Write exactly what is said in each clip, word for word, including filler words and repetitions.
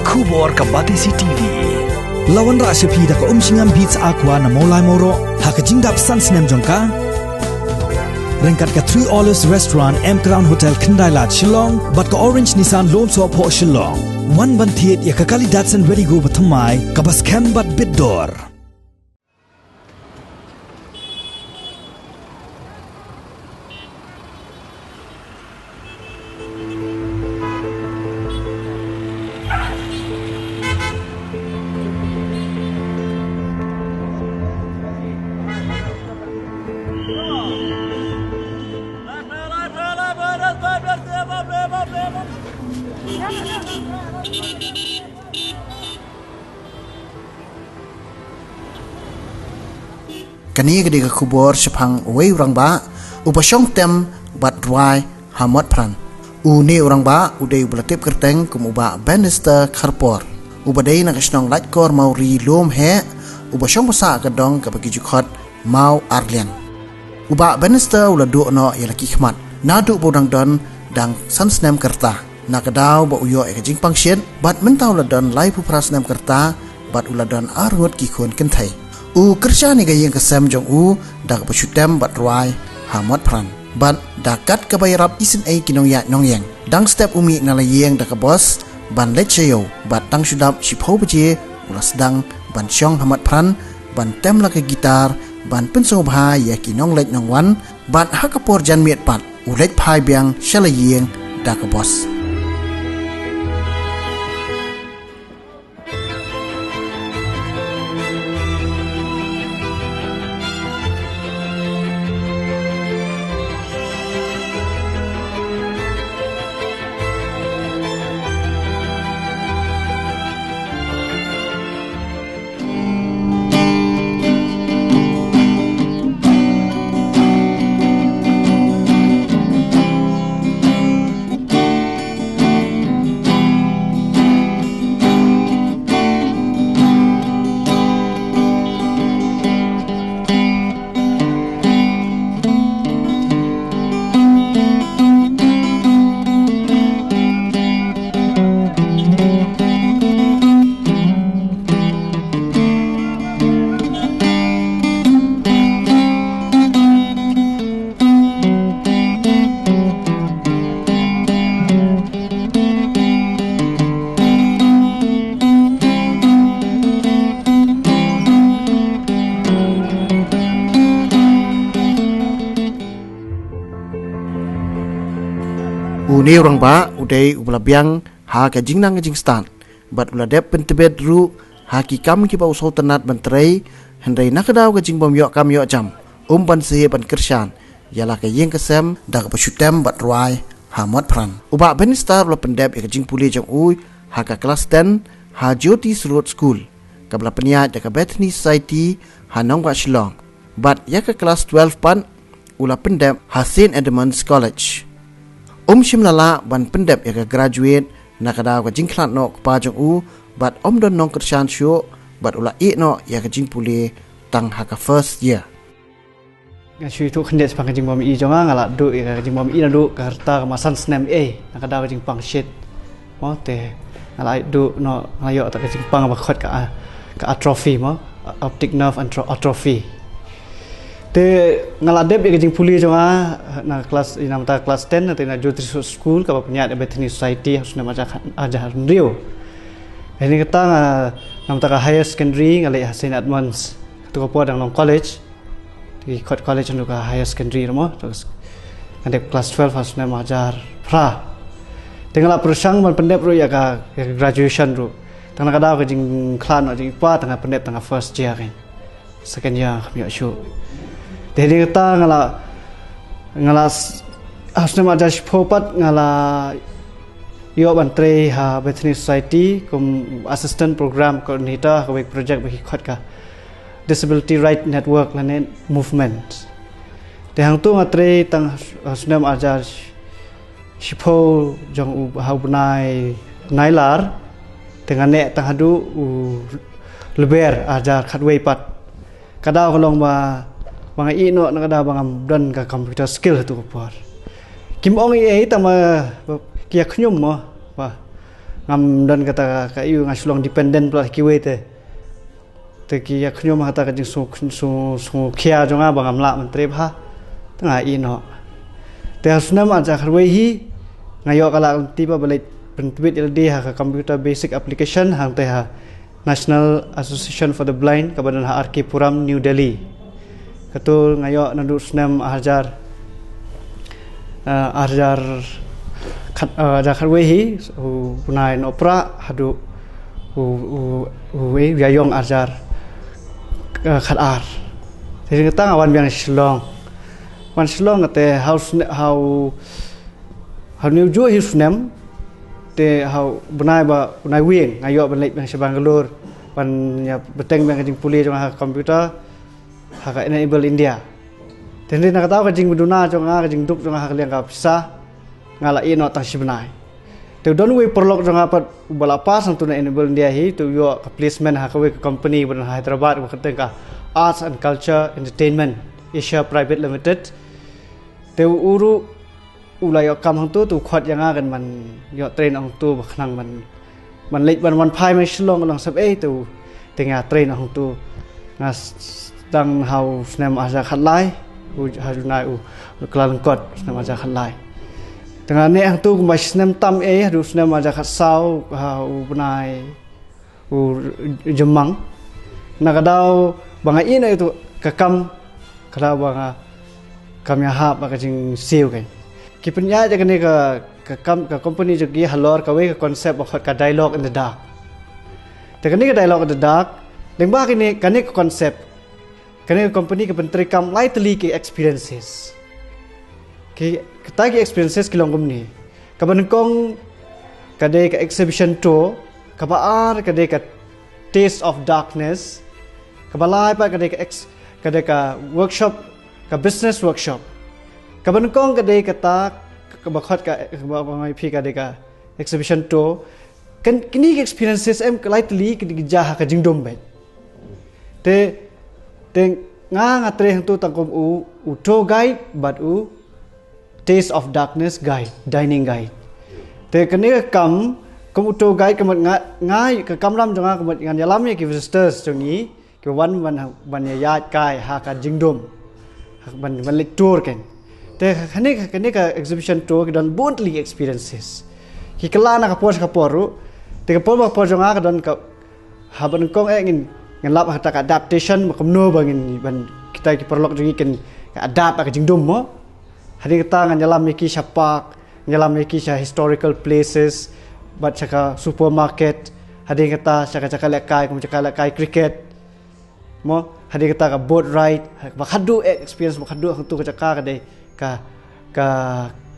Khubor ka Batesi T V. La wanrah sha phi da ka Umshngam Beats Aqua na Mawlai Mawroh ha ka jingdap san snem jong ka. Ryngkat ka Three Olives Restaurant, M Crown Hotel, Khyndai Lad, Shillong, bad ka Orange Nissan Lumsohphoh, Shillong. Wan ban thied ïa ka kali Datsun Redi-GO bathymmai kaba skhem bad bit dor. Kane ka dei ka khubor shaphang uwei u rangbah uba shong tem bad rwai ha Motphran. Une u rangbah u dei uba la tip kyrteng kum u Bah Bannister Kharpor, uba dei na ka shnong Laitkor Mawri Lumheh, uba shong basa ha ka dong kaba ki ju khot Maw Arliang. U Bah Bannister u la duh noh ïa la ki khmat naduh ba u dang don tang san snem ka rta, na ka daw ba u ïoh ïa ka jingpang shit, bad mynta u la don laiphew phra snem ka rta, bad u la don arngut ki khun kynthei. U kyrshan ïa ka ïing ka sem jong u da kaba shu tem bad rwai ha Motphran, bad da kat kaba ïarap isynei ki nongïaid nongïeng. Dang step u mih na la ïing da ka bos ban leit sha ïew, bad tang shu dap shiphew baje u la sdang ban shong ha Motphran, ban tem la ka guitar, ban pynsngewbha ïa ki nongleit nongwan, bad ha ka por janmiet pat u leit phai biang sha la ïing da ka bos. Une u rangbah u dei uba la biang ha ka jingnang ka jingstad, bad u la dep pyntbit ruh ha ki kam kiba u sngewtynnad ban trei, hynrei na ka daw ka jingbym ïoh kam ïoh jam, um banse ban kyrshan ïa la ka ïing ka sem da kaba shu tem bad rwai ha Motphran. U Bah Bannister u la pyndep ïa ka jingpule jong u ha ka klas ten ha Jyoti Srut School, kaba la pynïaid da ka Bethany Society ha Nongbah Shillong. Bad ïa ka klas twelve pat u la pyndep ha Saint Edmund's College. Um shym la lah ban pyndep ïa ka graduate na ka daw ka jingkhlad noh u kpa jong u, bad um don nongkyrshan shuh, bad u la ïeh noh ïa ka jingpule tang ha ka first year. Nga shu ïathuh khyndiat shaphang ka jingbym ïohi jong nga, nga la duh ïa ka jingbym ïohi naduh ka rta, ka ma san snem ei, na ka daw ka jingpang shit. Mo, te nga la duh noh, nga la ïoh ta ka jingpang ba khot ka, ka atrophy mo, optic nerve atro-, atrophy. Te nga la dep ïa ka jingpule jong nga na klas, na mynta klas ten, te na Jyoti Srut School kaba pynïaid da Bethany Society ha u snem ar hajar, ar hajar hynriew. Hynrei kata nga, na mynta ka higher secondary nga leit ha Saint Edmund's. Katto ka por dang long college. Te ki khot college naduh ka higher secondary ruh mo. Te nga dep klas twelve ha u snem ar hajar phra. Te nga la pyrshang ban pyndep ruh ïa ka, ïa ka graduation ruh. Tang na ka daw ka jingkhlad noh jong i kpa, tang nga pyndep tang ka first year kein. Second year kam ïoh shuh. Te hadien kata nga la, nga la s-, ha u snem ar hajar shiphew pat nga la ïoh ban trei ha Bethany Society kum assistant program coordinator ha kawei ka project ba ki khot ka Disability Right Network lane movement. Te hangto nga trei tang ha u snem ar hajar shiphew jong u, ha u bnai Nailar, te nga neh tang haduh u Lber ar hajar khatwei pat. Ka daw ka long ba, ba nga ïeh noh na ka daw ba ngam don ka computer skill ha tu ka por. Kim ong ei ei tang ba ki ïa khñium mo, ba Ngam don kata ka ïoh nga shu long dependent palat ha kiwei te. Te ki ïa khñium ha kata ka jingsngew, sngew, sngew khia jong nga ba ngam lah ban trei bha. Te nga ïeh noh. Te ha u snem ar hajar khatwei hi nga ïoh ka lad ka lynti ba leit pyntbit ïalade ha ka computer basic application hangtei ha National Association for the Blind kaba don ha R K Puram, New Delhi. Kato nga ïoh naduh u snem ar hajar, eh, ar hajar khat, eh, ar hajar khatwei hi, u bnai Nohprah haduh u, u, u, eh, u Ïaïong ar hajar, eh, khatar. Te kata nga wan biang Shillong. Wan Shillong te ha u sne-, ha u, ha une u juh hi u snem, te ha u bnai ba, bnai Wieng nga ïoh ban leit biang sha Bangalore ban ïa bteng biang ka jingpule jong nga ha ka computer ha ka Enable India. Te hynrei na kata ka jingduna jong nga, ka jingduk jong nga ha ka liang ka pisa, nga la ïeh noh tang shi bnai. Te u don uwei u paralok jong nga pat uba la pass hangto na Enable India hi, te u ïoh ka placement ha kawei ka company ba don ha Hyderabad ba kyrteng ka Arts and Culture Entertainment Asia Private Limited. Te u ruh u la ïoh kam hangto, te u khot ïa nga kan ban ïoh train hangto ba khnang ban, ban leit ban wan phai ma Shillong ka long sep ei, te u, te nga train hangto. Nga s-, s-, dang ha u snem ar hajar khatlai, u, ha u bnai u, u Kyllalyngkot, snem ar hajar khatlai. Te nga neh hangto kumba shi snem tam ei, haduh u snem ar hajar khatsaw, ha u bnai u Jymmang. Na ka daw ba nga ïeh noh ïa uto ka kam, ka daw ba nga kam ïahap bad ka jingsiew kein. Ki pynïaid ïa kane ka, ka kam, ka company jong ki halor kawei ka concept ba khot ka Dialogue in the Dark. Te kane ka Dialogue in the Dark, lyngba kane, kane ka concept, kane ka company ka pyntreikam lai tylli ki experiences. Ki, kita ki experiences ki long kumne. Kaba nyngkong ka dei ka exhibition tour, kaba ar ka dei ka Taste of Darkness, kaba lai pat ka dei ka ex-, ka dei ka workshop, ka business workshop. Kaba nyngkong ka dei kata, kaba khot ka, kaba, kaba ngi phi ka dei ka exhibition tour. Kan, kine ki experiences em ka lai tylli ki, ki jia ha ka jingdum bad. Te, te nga nga trei hangto tang kum u, u tour guide bad u Taste of Darkness guide, dining guide. Te kane ka kam, kum u tour guide ka mut nga, nga ka kamram jong nga ka mut ngan ïalam ïa ki visitors jong ngi, ki wan, wan, wan ïaid kai ha ka jingdum. Ha ban, ban leit tour kein. Te kane, kane ka exhibition tour ki don bun tylli experiences. Ki kylla na ka por sha ka por ruh. Te ka por ba ka por jong nga ka don ka, haba nyngkong eh ngin, ngin lap ha kata ka adaptation, ba kumno ba ngin, ban kita ki paralok jong ngi kin adapt ha ka jingdum mo. Hadien kata ngan ïalam ïa ki sha park, ngan ïalam ïa ki sha historical places, bad sha ka supermarket, hadien kata sha ka jaka lehkai, kum jaka lehkai cricket. Mo, hadien kata ka boat ride, ba khadduh eh experience, ba khadduh hangto ka jaka ka dei ka, ka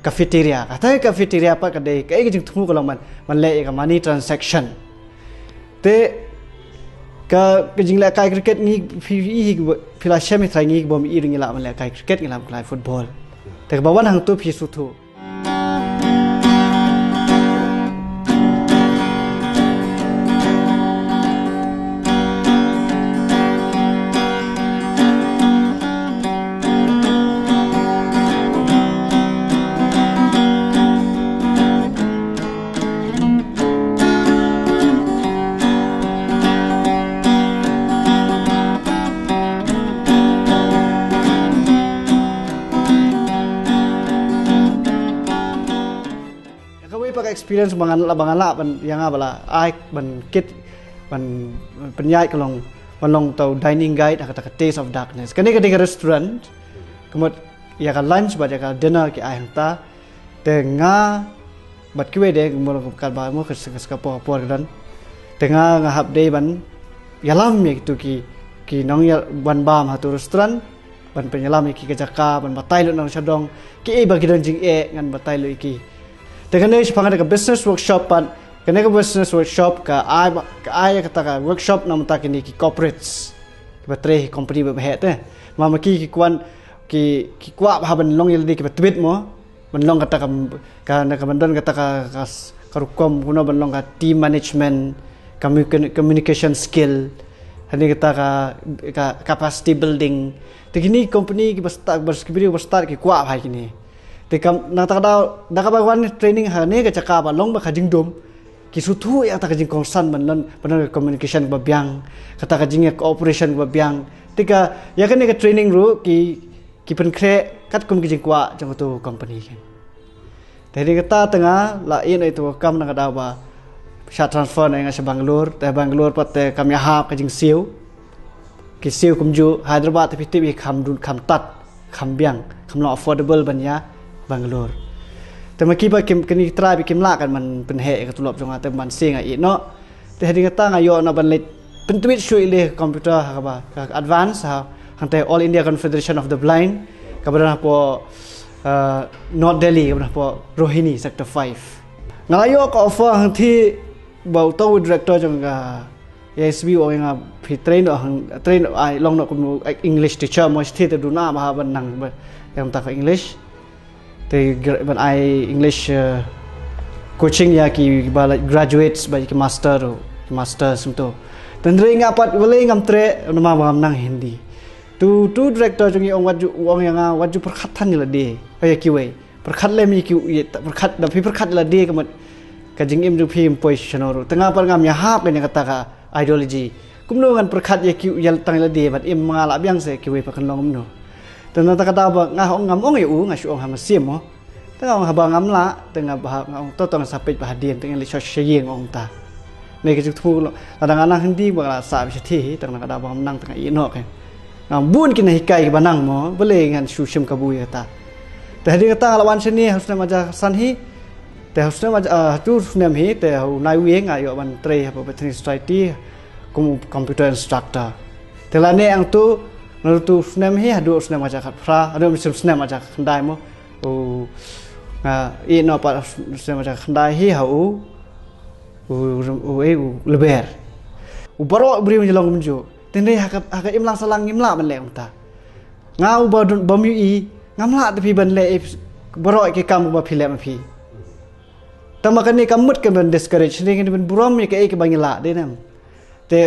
cafeteria. Kata ka cafeteria pat ka dei, kaei ka jingthmu ka long ban, ban leh ïa ka money transaction. Te ka, ka jinglehkai cricket ngi phi, phi, phi la shem hi trai ngi bym i ruh ngi lah ban lehkai cricket, ngi lah ban lehkai football. Te kaba wan hangto phi sngewthuh. Kawei pat ka experience ba ngan lah, ba ngan lah ban, ïa nga ba la ai ban kit, ban pynïaid ka long, ban long uto u dining guide ha kata ka Taste of Darkness. Kane ka dei ka restaurant, ka mut ïa ka lunch bad ïa ka dinner ki ai hangta. Te nga bad kiwei de, mo, katba mo ka, ka, ka por, por ka don. Te nga, nga hap dei ban ïalam ïa kito ki, ki nongïalam bam ha uto u restaurant, ban pynïalam ïa ki ka jaka, ban batai lut na u shadong, kiei ba ki don jingeh ngan batai lut ïa ki. Te kane shaphang kane ka business workshop pat, kane ka business workshop ka ai ba, ka ai kata ka workshop na bynta kine ki corporates, kiba trei ha company ba bha te. Ma, ma ki, ki kwah, ki, ki kwah bha ban long ïa lade kiba tbit mo. Ban long kata ka, ka, na ka ban don kata ka, ka, ka rukom kumno ban long ka team management, commu-, communication skill, hadien kata ka, ka capacity building. Te kine ki company kiba start, ba ki briew ba start ki kwah bha kine. Te kam, na kata ka daw, da kaba wan training ha kane ka jaka ba long ba ka jingdum. Ki sngewthuh ïa kata ka jingkongsan ban long, ban long ka communication kaba biang, kata ka jing ïa cooperation kaba biang. Te ka, ïa kane ka training ruh ki, ki pynkhreh katkum ki jingkwah jong kato ka company kein. Te hadien kata te nga la ïeh ïa kato ka kam na ka daw ba shah transfer na nga sha Bangalore, te Bangalore pat te kam ïahap ka jingsiew. Ki siew kumjuh, Hyderabad te phi tip hi kham dun, kham tad, kham biang, kham long affordable ban ïa Bangalore. Te ma kiba kim, kine ki trai ba kim lah kan ban pynheh ïa ka tulop jong nga, te man sing nga ïeh noh. Te hadien kata nga ïoh na ban leit pyntweet shuh ïa ka computer ha kaba, ka advance ha, hangta All India Confederation of the Blind, kaba don hapoh, uh, North Delhi, kaba don hapoh Rohini, Sector five. Nga la ïoh ka offer hangta ba uto u director jong ka A I S B u ong ïa nga phi train noh hang, train noh, ai long noh kum u English teacher mo, shisha te duna ba ha ban nang ba ïa kata ka English. Te gra-, ban ai English, eh, coaching ïa ki ba la graduates, ba ki master, ki master sum to. Te hynrei nga pat balei ngam treh, namar ba ngam nang Hindi. Tu, tu director jong ngi ong wat ju, u ong ïa nga wat ju pyrkhat than ïa lade, ïa kiwei. Pyrkhat lem ïa ki, ïa, pyrkhat, da phi pyrkhat ïa lade ka mut ka jingim jong phi ym poi shano ruh. Te nga pat ngam ïahap ïa kata ka ideology. Kumno ngan pyrkhat ïa ki, ïa tang ïa lade bad im nga lah biang se kiwei pat kan long kumno. Te na kata ka daw ba nga ong ngam ong ïa u, nga shu ong ha mynsiem mo. Te nga ong haba ngam lah, te nga ba, nga ong to to nga sa peit ba hadien, te nga leit sha, sha ïing ong ta. Ne ka jingthmu lo, lada nga nang Hindi ba nga la sah beit shathie hi, te na ka daw ba ngam nang te nga ïeh noh kein. Ngam bun ki nonghikai kiba nang mo, balei ngan shu shim kabu ïa kata. Te hadien kata nga la wan shane ha u snem ar hajar san hi, te ha u snem ar hajar, ah, ha u snem hi, te ha u nai wei nga ïoh ban trei hapoh Bethany Society kum u computer instructor. Te lane hangtu, naduh u snem hi haduh u snem ar hajar khatphra, haduh u snem ar hajar khyndai mo. U, nga ïeh noh pat u snem ar hajar khyndai hi ha u, u, u, u, eh, u Lber. U baroh u briew ngi long kumjuh. Te hynrei ha ka, ha ka imlang sahlang ngim lah ban leh kumta. Nga uba don, bym ïohi, ngam lah te phi ban leh, eh, baroh ki kam uba phi leh ma phi. Tang ba kane kam mut ka ban discourage, ne ka ban burom ïa kaei kaba ngi lah, dei ne em. Te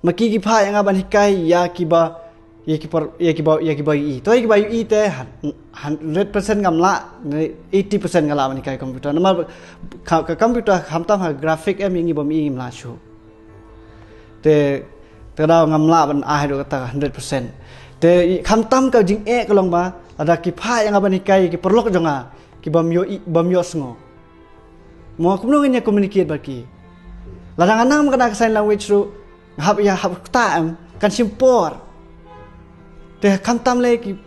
ma ki ki phah ïa nga ban hikai ïa kiba, ïa ki por, ïa kiba, ïa kiba ïohi. To ïa kiba ïohi te hun-, hundred percent ngam lah, eighty percent nga lah ban hikai computer. Namar ka, ka computer khamtam ha graphic em ïa ngi bym ïohi ngim lah shuh. Te, te daw ngam lah ban ai haduh kata ka hundred percent. Te khamtam ka jingeh ka long ba lada ki phah ïa nga ban hikai ïa ki paralok jong nga, ki bym ïoh, bym ïohsngew. Mo kumno ngin ïa communicate bad ki. Lada nga nang ma kane ka sign language ruh, nga hap ïa hap kata em, kan shim por. Te khamtam lei ki,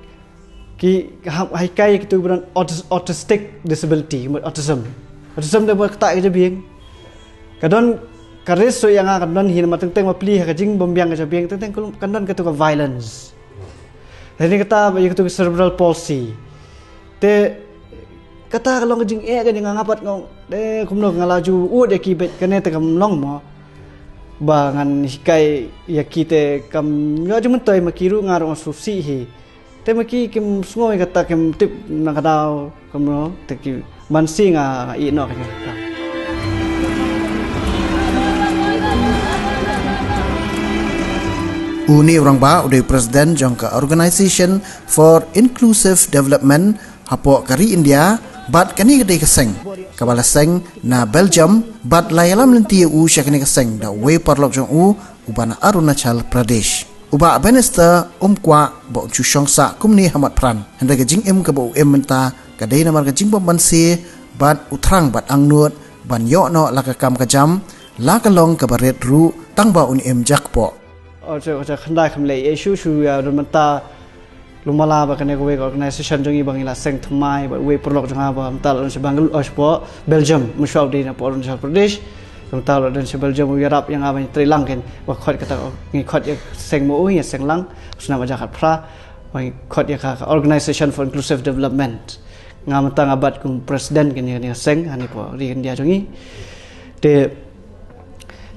ki hap hikai ïa kitu ba don autis-, autistic disability, autism. Autism dei ba kata ka jabieng. Ka don ka risk ruh ïa nga ka don hi namar teng teng ma pli ha ka jingbymbiang ka jabieng, teng teng ka don katu ka violence. Lane kata ïa katu ka cerebral palsy. Te kata ka long ka jingeh ka jong nga, nga pat nga ong, te kumno nga la ju ud ïa ki beit, kane te kam long mo. Ba ngan hikai ïa ki te kam ïoh jingmyntoi, ma ki ruh nga ruh nga sngewsih hi. Te ma ki kim sngew ïa kata, kim tip na ka daw kumno, te ki man sing nga ïeh noh ka jingkam. Une u rangbah u dei u president jong ka Organisation for Inclusive Development hapoh ka ri India, bad kane ka dei ka seng kaba la seng na Belgium, bad la ïalam lynti ïa u sha kane ka seng da uwei u paralok jong u uba na Arunachal Pradesh. U Bah Bannister um kwah ba un shu shong sah kumne ha mat phran, hynrei ka jingim kaba u im mynta ka dei namar ka jingbymbanse bad u thrang bad angnud ban ïoh noh la ka kam ka jam, la ka long kaba rit ruh, tang ba un im jakpoh. Ar hajar khyndai kam leh ei shuh shuh ïa don mynta. Lum mala ba kane kawei ka organisation jong ngi ba ngi la seng thymmai bad uwei u paralok jong nga ba mynta la don sha Bangalore, oh, sha Belgium, mynshuwa u dei na Arunachal Pradesh. Mynta la don sha Belgium, u ïarap ïa nga ba ngi trei lang kein, ba khot kata, ngi khot ïa ka seng mo, u ïa seng lang, u snem ar hajar khatphra, ba ngi khot ïa ka, ka Organisation for Inclusive Development. Nga mynta nga bat kum president kein ïa kane ka seng hangne hapoh ri India jong ngi. Te,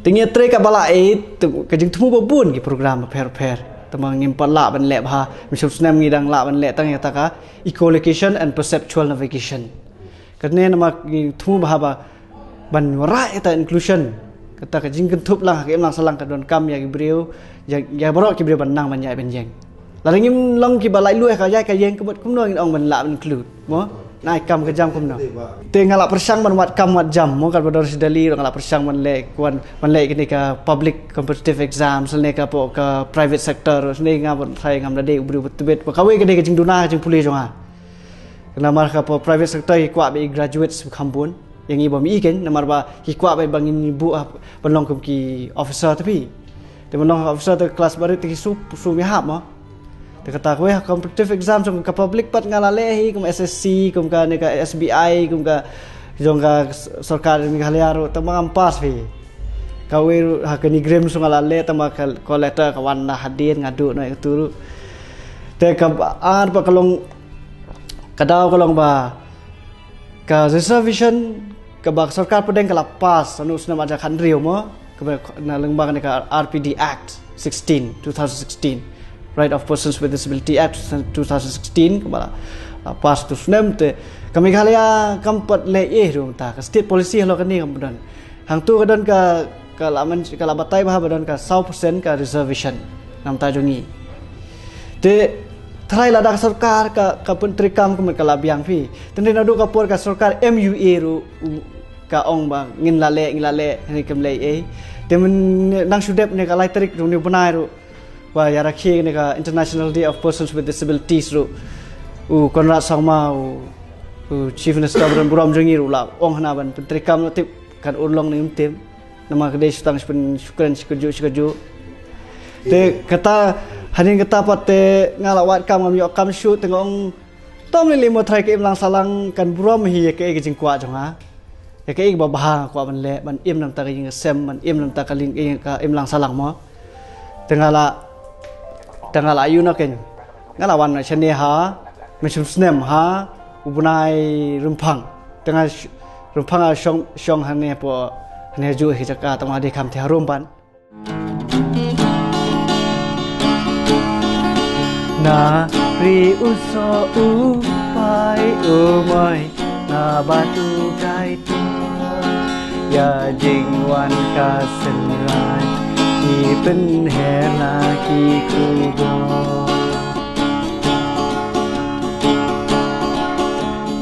te ngi ïatrei kaba la ei, te ka jingthmu ba bun ki program bapher bapher. Te ma ngim pat lah ban leh bha, mynshem snem ngi dang lah ban leh tang ïa kata ka echolocation and perceptual navigation. Kane namar ngi thmu bha ba ban wanrah ïa kata inclusion, kata ka jingkynthup lang ha ka imlang sahlang, ka donkam ïa ki briew, ïa, ïa baroh ki briew ban nang ban ïaid ban ïeng. Lada ngim long kiba laitluid ha ka ïaid ka ïeng, ka mut kumno ngin ong ban lah ban include, mo? Nai kam ka jam kumno. Te nga la pyrshang ban wad kam wad jam mo, katba don shi Delhi nga la pyrshang ban leh, wan ban leh kine ka public competitive exams ne ka po ka private sector ne, nga ban try ngam da dei u briew ba tbit. Ba kawei ka dei ka jingduna ka jingpule jong nga. Namar ka po private sector ki kwah ba i graduate shu kham bun. Ïa ngi bym i keiñ, namar ba ki kwah ba i ba ngin buh ban long kum ki officer te phi. Te ban long officer te class barit te ki shu shu ïahap mo. Te kata kawei ha competitive exam jong ka public pat nga la leh hi kum S S C, kum ka ne ka S B I, kum ka jong ka s- sorkar Meghalaya ruh, tang ba ngam pass hi. Kawei ruh ha ka NEIGRIHMS nga la leh, tang ba ka call letter ka wan na hadien nga duh noh ïa katu ruh. Te ka ba- ar ba ka long, ka daw ka long ba ka reservation kaba ka sorkar pdeng ka la pass ha u snem ar hajar khathynriew mo, kaba na lyngba kane ka R P D Act sixteen, two thousand sixteen, Right of Persons with Disability Act two thousand sixteen, kaba la, la pass tu snem te ka Meghalaya kam pat leh ei ruh mynta, ka state policy halor kane kam pat don. Hangtu ka don ka, ka la man, ka la batai ba ha ba don ka saw percent ka reservation namta jong ngi. Te tharai lada ka sorkar ka, ka pyntreikam kumne ka la biang phi. Te naduh ka por ka sorkar M U A ruh, u, ka ong ba ngin la leh, ngin la leh, hynrei kam leh ei. Te mynne nang shu dep ne ka lai tarik ruh ne u bnai ruh, ba ïa rakhe ne ka International Day of Persons with Disabilities ruh, u Conrad Sangma, u, u Chief Minister ba don burom jong ngi ruh la ong hana ban pyntreikam, tip kan urlong ne ym tip. Namar ka dei shu tang shu pyn- shu kren shu kynjuh shu kynjuh. Te kata, hadien kata pat te nga la wad kam, ngam ïoh kam shuh, te nga ong to ym lei lei mo, tharai ka imlang sahlang kan burom hi ïa kaei ka jingkwah jong nga. Ïa kaei kaba bha nga kwah ban leh, ban im namta ka ïing ka sem, ban im namta ka ling, ïa ka imlang sahlang mo. Te nga la, te nga la ïoh noh keiñ. Nga la wan noh shane ha mynshem snem ha u bnai Rymphang. Te nga sh- Rymphang nga shong, shong hangne po, hangne hajuh hi jaka, tang nga dei kham thiah harum ban. Na ri u soh u pai u moi, na batu kai tu. Ïa jingwan ka synrai, ki pynher na ki khubor.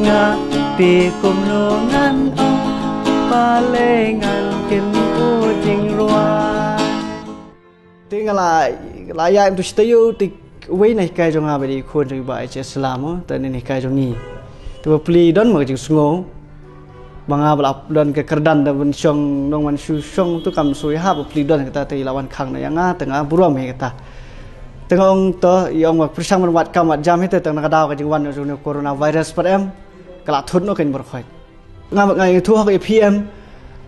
Nga te kumno ngan ong, balei ngan kynmaw jingrwai. Te nga la, la ïa em tu shi taïew te wei na hikai jong nga ba dei khun jong i Bah H S Shylla mo, te ne hikai jong ngi. Te ba plie don ma ka jingsngew. Ba nga ba la don ka kyrdan da ban shong, nong ban shu shong tu kam shu ïahap, ba plie don kata te i la wan khang na ïa nga, te nga burom hi kata. Te nga ong to, i ong ba pyrshang ban wad kam wad jam hi te, tang na ka daw ka jingwan jong u coronavirus pat em. Ka la thut noh keiñ baroh khoit. Nga, nga ïathuh ha ka A P M.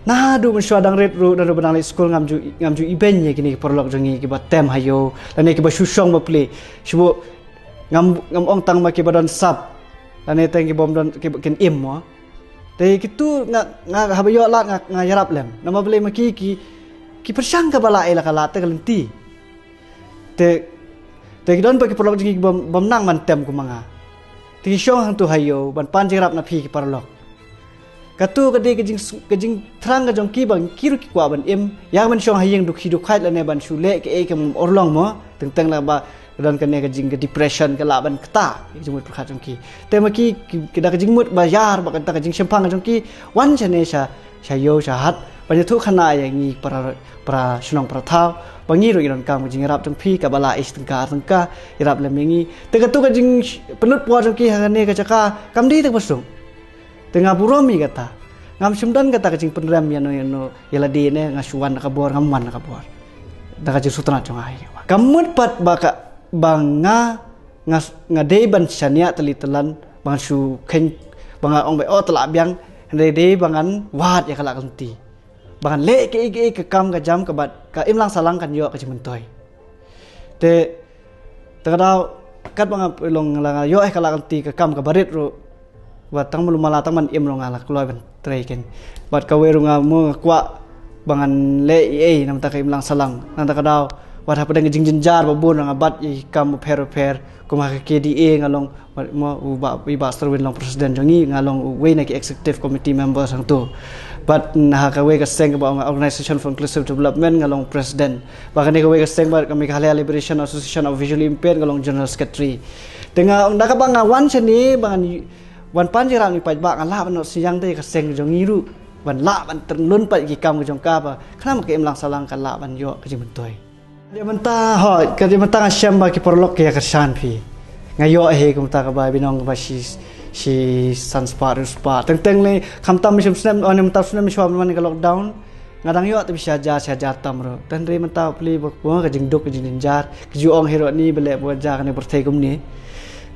Naduh mynshuwa dang rit ruh, naduh ba dang leit skul ngam ju, ngam ju ibeiñ ïa kine ki paralok jong ngi kiba tem ha ïew, lane kiba shu shong ba plie. Shu ngam, ngam ong tang ma kiba don sap, lane tang kiba ym don, kiba kin im mo. Te kitu nga, nga haba ïoh lad nga, nga ïarap lem. Namar balei ma ki, ki, ki pyrshang kaba lah ïa la ka lad te ka lynti. Te, te ki don ba ki paralok jong ngi bym, bym nang ban tem kum ma nga. Te ki shong hangtu ha ïew ban pan jingïarap na phi ki paralok. Katu ka dei ka jing, ka jingthrang ka jong ki ba ki ruh ki kwah ban im. Ïa ban shong ha ïing dukhi dukhait lane ban shu leh kaei kam urlong mo. Teng teng la ba don kane ka jing ka depression ka lah ban kata ka jingmut pyrkhat jong ki. Te ma ki, ki, ki da ka jingmut ba ïar ba kata ka jingshemphang ka jong ki wan shane sha sha ïew sha hat ban ïathuh khana ïa ngi para, para shnong para thaw ba ngi ruh ngi donkam ka jingïarap jong phi kaba lah ish tyngka ar tyngka, ïarap lem ïa ngi. Te katu ka jingpynlut por jong ki ha kane ka jaka kam dei tang ba suk. Te nga burom ïa kata. Ngam shym don kata ka jingpynrem ïa no ïa no ïa lade ne nga shu wan da ka bor, ngam wan da ka bor. Da ka jingsngewtynnat jong nga ïa ka. Kam mut pat ba ka, ba nga, nga, nga dei ban shaniah tylli tyllan, ba ngan shu kheiñ, ba nga ong ba o te lah biang, hynrei dei ba ngan wad ïa ka lad ka lynti. Ba ngan leh kaei kaei ka kam ka jam kaba ka imlang sahlang kan ïoh ka jingmyntoi. Te, te ka daw, katba nga long la nga ïoh ïa ka lad ka lynti ka kam kaba rit ruh. Bad tang mulu mala tang ban im ruh nga la kloi ban trei keiñ. Bad kawei ruh nga mo nga kwah ba ngan leh ei ei namar ka imlang sahlang. Namar ka daw, wat hapdeng ka jingjynjar ba bun ruh nga bat ïa ki kam bapher bapher. Kum ha ka K D A nga long, mo, u Bah, i Bah Sir Win long president jong ngi, nga long uwei na ki executive committee members hangtu. Bad ha kawei ka seng kaba ong Organization for Inclusive Development nga long president. Bad kane kawei ka seng bad ka Meghalaya Liberation Association of Visually Impaired nga long general secretary. Te nga ong da kaba nga wan shane ba ngan Ban pan jingïarap na i paidbah, nga lah ban noh synñiang da ka seng jong ngi ruh ban lah ban tyrlun pat ki kam ka jong ka, ba khnang ka imlang sahlang kan lah ban ïoh ka jingmyntoi. Ka dei mynta, hooid, ka dei mynta nga shem ba ki paralok ki ïa kyrshan phi. Nga ïoh hi kumta kaba binong kaba shi, shi san spah, hynriew spah. Teng teng lei, khamtam mynshem snem, oh, ne mynta snem shuwa mynta ka lockdown. Nga dang ïoh te shi hajar, shi hajar tam ruh. Teng re mynta pli ba ka jingduk, ka jingjynjar. Ka ju ong hi ruh ni ba leh ba ja kane pyrthei kumne.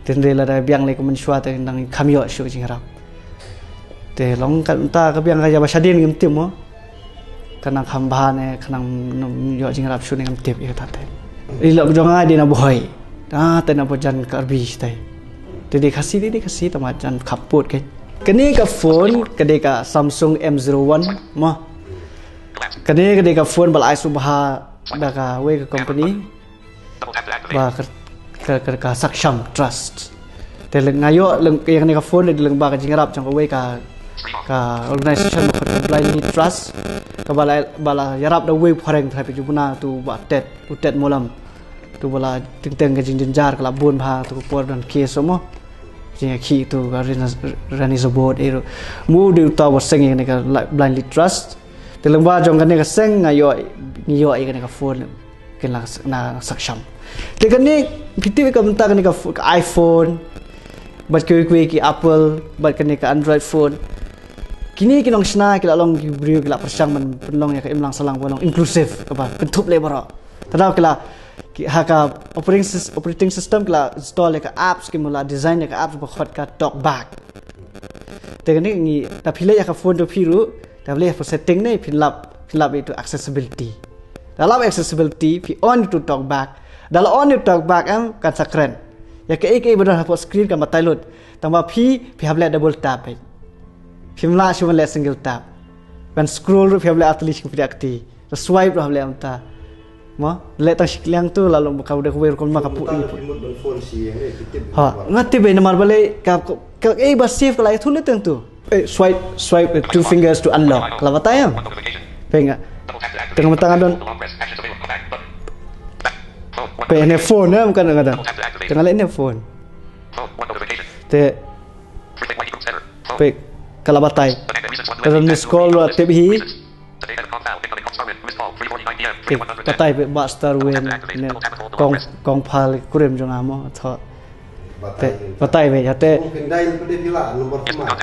Teng re lada biang lei kumne shuwa te dang kham ïoh shuh ka jingïarap. Te long ka mynta ka biang ka ïa ba shadien ngim tip mo. Ka nang kham bha ne, ka nang nym ïoh jingïarap shuh ne ngam tip ïa kata te. I lok jong nga dei na Bhoi. Ah, te na Bhojan Karbi te. Te dei Khasi, dei, dei Khasi tang ba jan khappud ke. Kane ka phone, ka dei ka Samsung M zero one, mo. Kane ka dei ka phone ba la ai sngewbha da kawei ka company. Ba ka, ka, ka, ka Saksham Trust. Te leng nga ïoh leng ïa kane ka phone leng ba ka jingïarap jong kawei ka, ka organization ba ka Blindly Trust. Kaba la, ba la ïarap da uwei u phareng trai phi ju bna tu ba Ted, u Ted Mollam. Tu ba la teng teng ka jingjynjar ka la bun bha tu ka por don case mo. Jingïakhih tu ka Rani, Rani Zobot ïa ruh. Mo dei uta ba seng ïa kane ka Blindly Trust. Te leng ba jong kane ka seng nga ïoh, ngi ïoh ïa kane ka phone. Kin la na Saksham. Te kane, phi tip ka mynta kane ka pho-, ka iPhone, bad kiwei kiwei ki Apple, bad kane ka Android phone. Kine ki nongshna ki la long ki briew ki la pyrshang ban pynlong ïa ka imlang sahlang ba long inclusive kaba kynthup lei baroh. Te daw ki la, ki, ha ka operating sys-, operating system ki la install ïa ka apps, ki mut la design ïa ka apps ba khot ka TalkBack. Te kane ngi, da phi leh ïa ka phone jong phi ruh, da phi leh ïa ka setting ne, phin lap, phin lap ïa tu accessibility. Da lap accessibility, phi on ïa tu TalkBack. Da la on ïa tu TalkBack em, kan sa kren. Ïa kaei kaei ba don hapoh screen kan batai lut. Tang ba phi, phi hap leh double tap eh. Phim lah shuh ban leh single tap. Ban scroll ruh phi hap leh artylli shi kti. Swipe ruh hap leh mynta. Mo, leh tang shi kylliang tu, la long ba ka dei kawei rukom ma ka pu. Ha, nga tip ba namar balei ka, ka, ka, eh, ba safe ka la ïathuh leh tang tu. Eh, swipe, swipe with two fingers to unlock. Ka la batai em. Peit nga. Tang mynta nga don. Peit ne phone em, kan nga don. Tang leh ne phone. Te. Peit ka la batai. Ka don miss call ruh tip hi. Peit, batai peit Bah Starwin ne kong, kong pal kurim jong nga mo, tho. Peit, batai peit ïa te.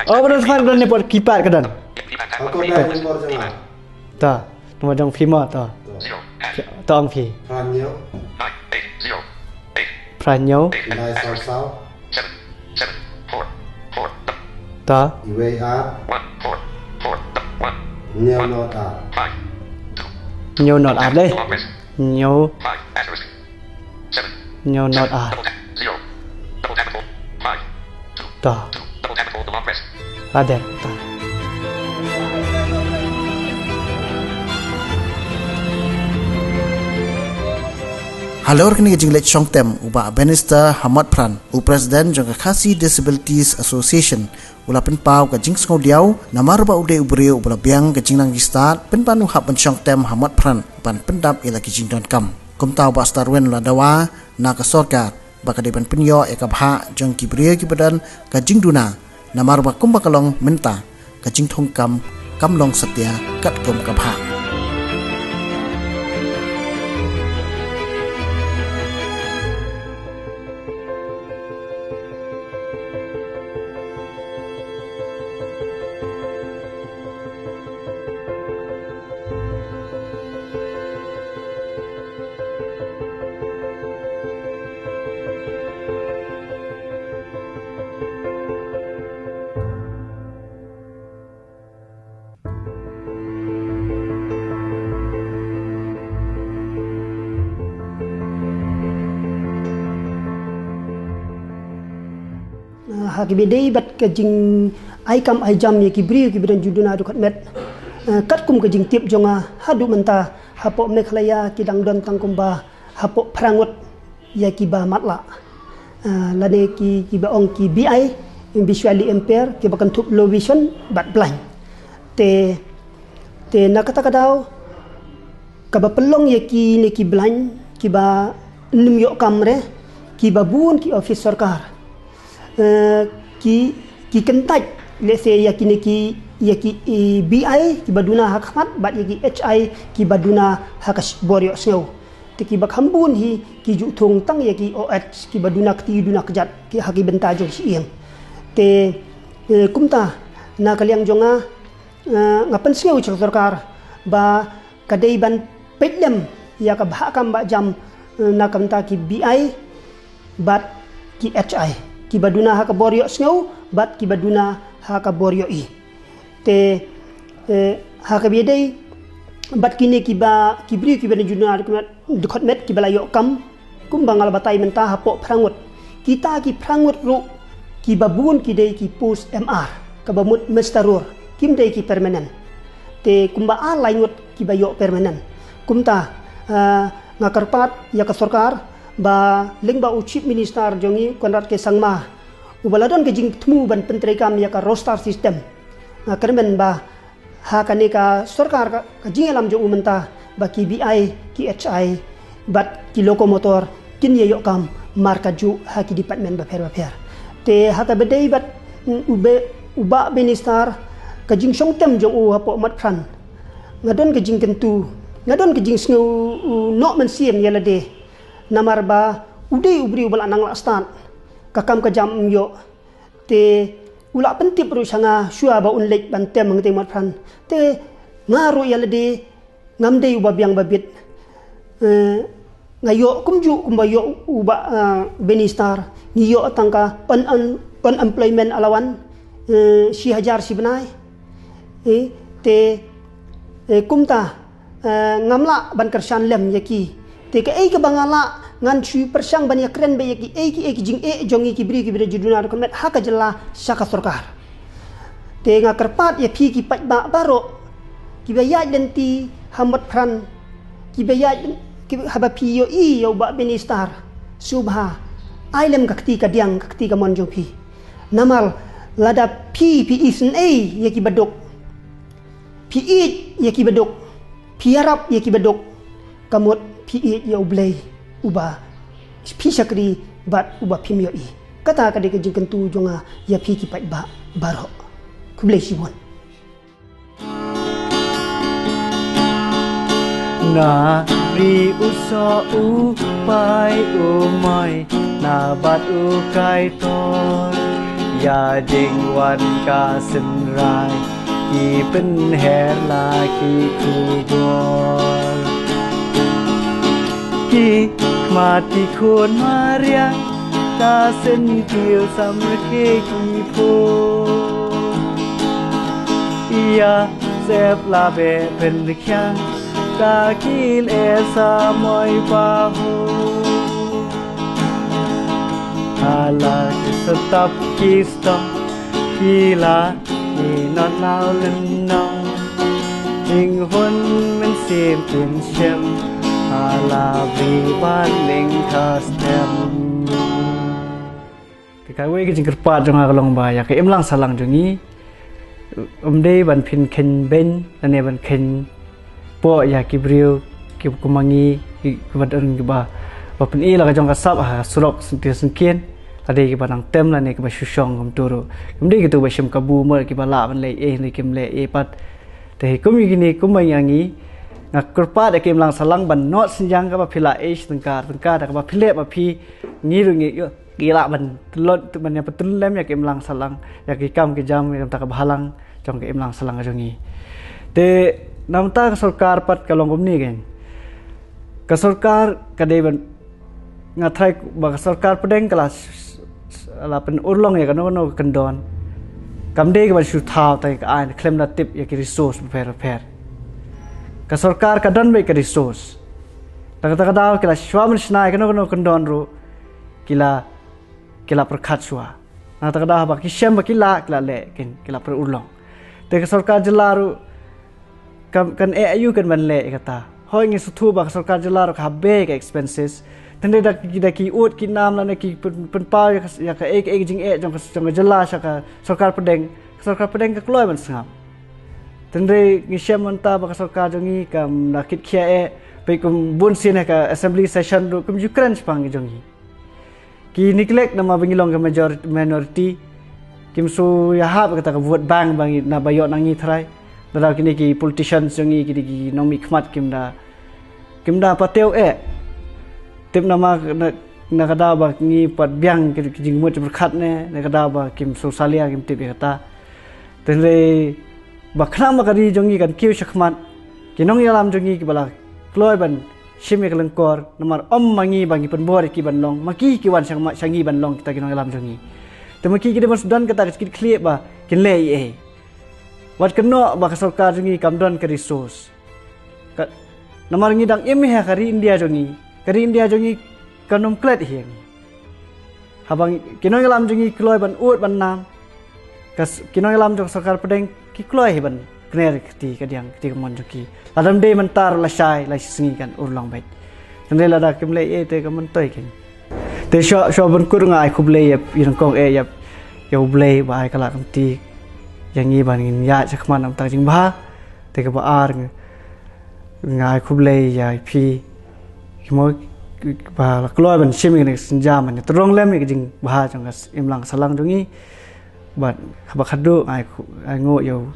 Oh, ba don phone don ne por keypad ka don. Ta, number jong phi mo ta. Ta ong phi. Phra hynñiew. Phra hynñiew. Ta. Iwei ar. Hynñiew not ar. Hynñiew not ar dei. Hynñiew. Hynñiew not ar. Ta. Aden ta. Halor kane ka jingleit shongtem u Bah Bannister Hamotphran, u President jong ka Khasi Disabilities Association, u la pynpaw ka jingsngewdiaw namar ba u dei u briew uba la biang ka jingnang jingstad, pynban u hap ban shongtem ha Motphran ban pyndap ïa la ki jingdonkam. Kumta u Bah Starwin u la dawa na ka sorkar ba ka dei ban pynïoh ïa ka bhah jong ki briew kiba don ka jingduna, namar ba kumba ka long mynta ka jingthungkam kam long satia katkum ka bhah. Ha kiba dei bad ka jingai kam ai jam ïa ki briew kiba don jingduna dkhot met. Eh, katkum ka jingtip jong nga haduh mynta hapoh Meghalaya ki dang don tang kumba hapoh phra ngut ïa kiba matlah. Ah, lane ki, kiba ong ki B I, visually impaired, kiba kynthup low vision bad blind. Te, te na kata ka daw kaba pynlong ïa kine ki blind, kiba nym ïoh kam re, kiba bun ki office sorkar, eh, ki ki kyntait, let's say, ïa kine ki, ïa ki, i, B I kiba duna ha khmat bad ïa ki H I kiba duna ha ka sh-, bor ïoh sngew. Te kiba kham bun hi ki ju thung tang ïa ki O H kiba duna kti duna kjat ki ha ki bynta jong ki shyieng. Te, eh, kumta na ka liang jong nga, eh, nga pynsngew sha ka sorkar ba ka dei ban peit lem ïa ka bhah kam bhah jam, eh, na ka bynta ki B I bad ki H I kiba duna ha ka bor ïoh sngew bad kiba duna ha ka bor ïoh i. Te, eh, ha kaba ïadei bad kine kiba, ki briew kiba na juna dkhot met, dkhot met kiba la ïoh kam, kumba nga la batai mynta hapoh phra ngut. Kita ki phra ngut ruh kiba bun ki dei ki post M R, kaba mut mushtarar, kim dei ki permanent. Te kumba ar lai ngut kiba ïoh permanent. Kumta, ah, nga kyrpad ïa ka sorkar ba lyngba u Chief Minister jong ngi, Conrad K Sangma, uba la don ka jingthmu ban pyntreikam ïa ka roster system. Nga kyrmen ba ha kane ka sorkar ka, ka jingïalam jong u mynta ba ki B I, ki H I bad ki locomotor kin ïa ïoh kam markajuh ha ki department bapher bapher. Te ha kaba dei bad, mm, u be, u Bah Minister, ka jingshong tem jong u hapoh Motphran, nga don ka jingkyntu, nga don ka jingsngew, u, noh mynsiem ïa lade. Namar ba u dei u briew ba la nang la stad, ka kam ka jam um ïoh. Te u la pyntip ruh sha nga shuwa ba un leit ban tem hangtei Motphran. Te nga ruh ïa lade ngam dei uba biang ba bit. Eh, nga ïoh kumjuh kumba ïoh u Bah, eh, Minister, ngi ïoh tang ka un-, un-, unemployment allowance, eh, shi hajar shi bnai. Eh, te, eh, kumta, eh, ngam lah ban kyrshan lem ïa ki. Te kaei kaba nga lah, ngan shu pyrshang ban ïakren beit ïa kiei kiei ki jingeh jong ngi ki briew kiba duna dkhot met ha ka jylla sha ka sorkar. Te nga kyrpad ïa phi ki paidbah baroh kiba ïaid lynti ha Motphran, kiba ïaid, ki, haba phi ïohi ïa u Bah Minister, sngewbha ai lem ka kti kadiang, ka kti kamon jong phi. Namar lada phi, phi isynei ïa kiba duk, phi ïeit ïa kiba duk, phi ïarap ïa kiba duk, ka mut phi ïeit ïa U Blei uba phi shakri bad uba phim ïohi. Kata ka dei ka jingkyntu jong nga ïa phi ki paidbah baroh. Khublei shibun. Na ri u soh u pai u mai, na bat u kai tor, ïa jingwan ka synrai, ki pynher la ki khubor. Ki khmat ki khun mariang, ka syntiew samrkhie ki pho. Ïa sep la beh pynrkhiang, ka kil e samoi pahu. Hala ki stop ki stop, ki la ki not nau lynnong. Jinghun mynsiem pynshem, hala bri ban lyngkha stem. Te kawei ka jingkyrpad jong nga ka long ba ïa ka imlang sahlang jong ngi, ym dei ban pynkheiñ beiñ lane ban kheiñ poh ïa ki briew ki kum ma ngi, ki, kiba don kiba, ba pyni la ka jong ka sap ha surok syntiew syngkien, lada kiba nang tem lane kiba shu shong kumta ruh. Ym dei kito ba shim kabu mo, kiba lah ban leh ei, hynrei kim leh ei pat. Te kum ïa kine, kum ma ngi, nga kyrpad ïa ka imlang sahlang ban noh synñiang kaba phi lah ei shi tyngka tyngka, da kaba phi leh ba phi, ngi ruh ngi, ïoh, ngi lah ban tlot, ban ïa pyntylli lem ïa ka imlang sahlang, ïa ki kam ki jam, ïa ka bynta ka bhalang jong ka imlang sahlang jong ngi. Te na bynta ka sorkar pat ka long kumne kein. Ka sorkar ka dei ban, nga tharai ba ka sorkar pdeng ka la s-, s-, la pynurlong ïa kano kano ka kyndon. Kam dei ka ban shu thaw tang ïa ka aiñ, khlem da tip ïa ki resource bapher bapher. Ka sorkar ka don beit ka resource. Tang kata ka daw ki la shuwa ban shna ïa kano kano ka kyndon ruh, ki la, ki la pyrkhat shuwa. Na kata ka daw haba ki shem ba ki lah, ki la leh, kin, ki la pynurlong. Te ka sorkar jylla ruh, kan, kan eh aïu kan ban leh ïa kata. Hooid ngi sngewthuh ba ka sorkar jylla ruh ka hap beh ka expenses. Te hynrei da ki, da ki ud ki nam lane ki pyn, pynpaw ïa ka, ïa kaei kaei ka jingeh jong ka, jong ka jylla sha ka sorkar pdeng, ka sorkar pdeng ka kloi ban sngap. Te hynrei ngi shem mynta ba ka sorkar jong ngi kam da kit khia eh, peit kum bun sien ha ka assembly session ruh kum ju kren shaphang ka jong ngi. Ki neglect namar ba ngi long ka majority, minority. Kim shu ïahap kata ka vote bank ba ngi na ba ïoh na ngi trai. Lada kine ki politicians jong ngi, kine ki nongmihkhmat kim da, kim da pateng eh. Tip namar na, na ka daw ba ngi pat biang ki, ki jingmut jingpyrkhat ne, na ka daw ba kim shu salia kim tip ïa kata. Te hynrei ba khnang ba ka ri jong ngi kan kiew shakhmat, ki nongïalam jong ngi kiba la kloi ban shim ïa ka lyngkor, namar ym ma ngi ba ngi pynbor ïa ki ban long, ma ki ki wan sha ma, sha ngi ban long kita ki nongïalam jong ngi. Te ma ki ki dei ban sdang kata ka jingkitkhlieh ba kin leh ei ei. Wat kynnoh ba ka sorkar jong ngi kam don ka resource. Ka, namar ngi dang im ha ka ri India jong ngi. Ka ri India jong ngi kan ym klet hi ïa ngi. Haba ngi, ki nongïalam jong ngi kloi ban ud ban nam. Ka s-, ki nongïalam jong sorkar pdeng ki kloi hi ban kner kti kadiang kti kamon jong ki. Lada ym dei mynta ruh lashai, la shi sngi kan urlong beit. Hynrei lada kim leh ei ei te ka myntoi kein. Te shuwa, shuwa ban kut nga ai khublei ïa, ïa nyngkong eh ïa, ïa U Blei ba ai ka lad ka kti ïa ngi ban ngin ïaid shakhmat na ka bynta ka jingbha. Te kaba ar nga, nga ai khublei ïa phi. Ki mo, ba la kloi ban shim ïa kane ka sienjam ban ïatynrong lem ïa ka jingbha jong ka s-, imlang sahlang jong ngi. Bad kaba khatduh nga ai khu-, ai nguh ïa U,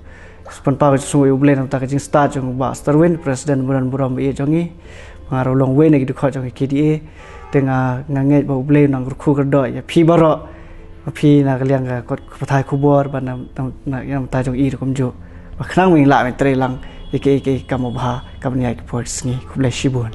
pynpaw ka jingsngewnguh ïa U Blei na ka bynta ka jingstad jong u Bah Starwin, President burom burom ba ïeit jong ngi. Ba nga ruh long uwei na ki dkhot jong ka K D A. Te nga, nga ngeit ba U Blei un nang kyrkhu kyrdoh ïa phi baroh. Ba phi na ka liang ka kot, ka pathai khubor, ba na, na, na, na ka bynta jong i ruh kumjuh. Ba khnang ba ngin lah ban trei lang ïa ki, ïa ki kam babha, kaba ngi ïaid ka por ka sngi. Khublei shibun.